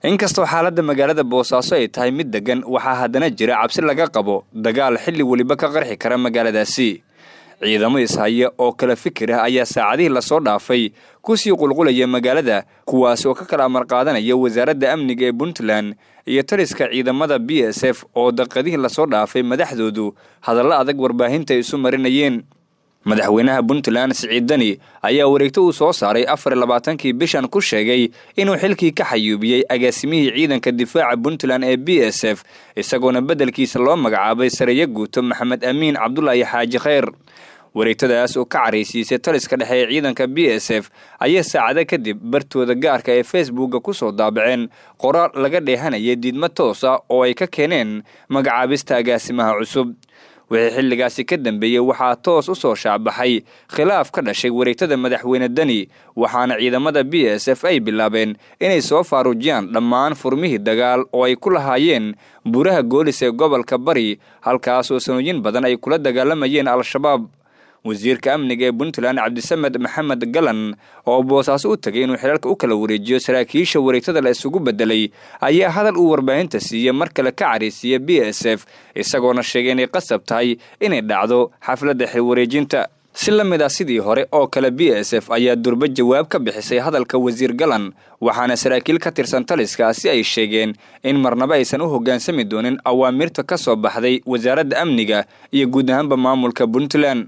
Inkastoo xaaladda magaalada Boosaaso ay tahay mid degan, waxaa haddana jira cabsi laga qabo dagaal xilli weliba ka qarxi kara magaaladaasi. Ciidamo ishaya oo kala fikir ah ayaa saacadihii lasoo dhaafay kusii qulqulaya magaalada, kuwaas oo ka kala amar qaadanaya wasaaradda amniga ee Puntland iyo taliska ciidamada BSF oo daqiiqadihii lasoo dhaafay madaxdoodu hadallo adag warbaahinta isu marinayeen. Madaxweynaha Puntland Siciid Deni ayaa wareegto uu soo saaray 24-kii bishan ku sheegay inuu xilkii ka xayuubiyey agaasimihii ciidanka difaaca Puntland ee BSF, isagoona beddelkiisa loo magacaabay sareeye guuto Maxamed Amiin Cabdulaahi Xaaji Kheyr. Wareegtadaas oo ka caraysiisay taliska dhexe ee ciidanka BSF ayaa saacado kadib bartooda gaarka ee Facebooka ku soo daabaceen qoraal laga dheehanayay diidmo toos ah oo ay ka keeneen magacaabista agaasimaha cusub. Wixii xilligaasi ka dambeeyey waxaa toos u soo shaacbaxay khilaaf ka dhashay wareegtada madaxweyne Deni, waxaana ciidamada BSF ay bilaabeen inay soo faaruujiyaan dhammaan furmihii dagaal oo ay ku lahaayeen buuraha Goolis ee gobolka Bari, halkaasoo sanooyin badan ay kula dagaalamayeen Al-Shabaab. Wasiirka amniga ee Puntland Cabdisamed Maxamed Galan oo Boosaaso u tegay inuu xilalka u kala wareejiyo saraakiisha wareegtada la isugu bedelay ayaa hadal uu warbaahinta siiyey mar kale ka caraysiiya BSF, isagoona sheegay inay qasab tahay inay dhacdo xafladda xilwareejinta. Si la mid ah sidii hore oo kale, BSF ayaa durba jawaab ka bixisay hadalka wasiir Galan, waxaana saraakiil ka tirsan taliskaasi ay sheegeen in marnaba aysan u hoggaansami doonin awaamirta ka soo baxday wasaaradda amniga iyo guud ahaanba maamulka Puntland.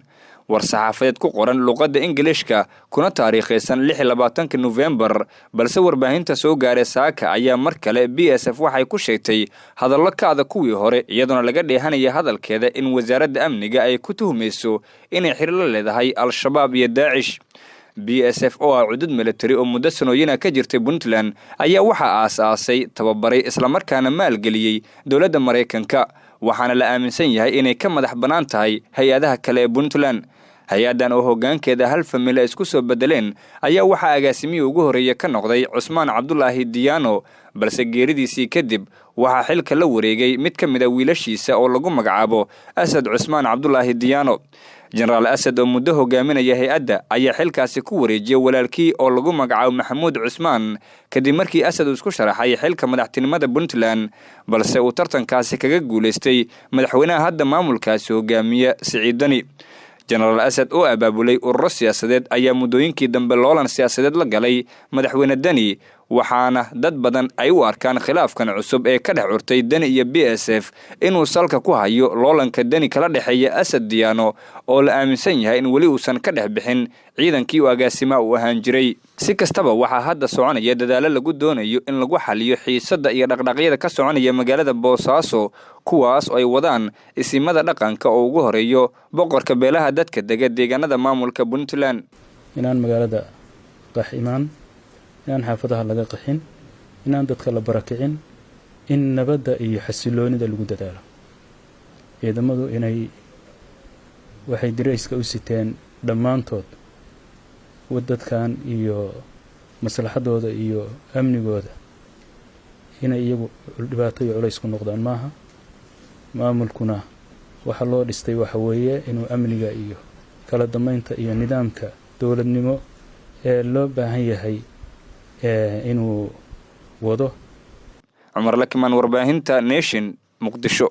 War-saxaafadeed ku qoran luqadda Ingiliishka kuna taariikhaysan 26-ka Nofembar, balse warbaahinta soo gaaray saaka, ayaa mar kale BSF waxay ku sheegtay hadallo ka adag kuwii hore, iyadoona laga dheehanaya hadalkeeda in wasaaradda amniga ay ku tuhmayso inay xiriir la leedahay Al-Shabaab iyo Daacish. BSF oo ah cudud militari oo muddo sanooyina ka jirtay Puntland ayaa waxaa aas-aasay, tababaray, islamarkaana maalgeliyey dowladda Maraykanka, waxaana la aaminsan yahay inay ka madax bannaan tahay hay-adaha kale ee Puntland. Hay-addan oo hoggaankeeda hal famil ay isku soo bedeleen ayaa waxaa agaasimihii ugu horreeya ka noqday Cusmaan Cabdulaahi Diyaano, balse geeridiisii kadib waxaa xilka la wareegay mid ka mid a wiilashiisa oo lagu magacaabo Asad Cusmaan Cabdulaahi Diyaano. Jenaraal Asad oo muddo hogaaminaya hay-adda ayaa xilkaasi ku wareejiyey walaalkii oo lagu magacaabo Maxamuud Cusmaan, kadib markii Asad uu isku sharaxay xilka madaxtinimada Puntland, balse uu tartankaasi kaga guulaystay madaxweynaha hadda maamulkaasi hogaamiya Siciid Deni. Jenaraal Asad oo abaabulay ururo siyaasadeed ayaa muddooyinkii dambe loolan siyaasadeed la galay madaxweyne Deni, waxaana dad badan ay u arkaan khilaafkan cusub ee ka dhex curtay Deni iyo BSF inuu salka ku hayo loolanka Deni kala dhexeeya Asad Diyaano, oo la aaminsan yahay in weli uusan ka dhex bixin ciidankii uu agaasimaa uu ahaan jiray. Si kastaba, waxaa hadda soconaya dadaallo lagu doonayo in lagu xaliyo xiisadda iyo dhaqdhaqyada ka soconaya magaalada Boosaaso, kuwaas oo ay wadaan isimada dhaqanka oo ugu horeeyo boqorka beelaha dadka dega deegaanada maamulka Puntland. Inaan magaalada qax imaan, inaan xaafadaha laga qaxin, inaan dadka la barakicin, in nabadda iyo xasiloonida lagu dadaalo. Ciidamadu inay waxay dirayska u siteen dhammaantood dadkan iyo maslaxadooda iyo amnigooda inay iyagu dhibaato iyo culays ku noqdaan maaha. Maamulkuna waxa loo dhistay waxa weeye inuu amniga iyo kala dambeynta iyo nidaamka dowladnimo ee loo baahan yahay inuu wado. Cumar Lakimaan, warbaahinta Nation, Muqdisho.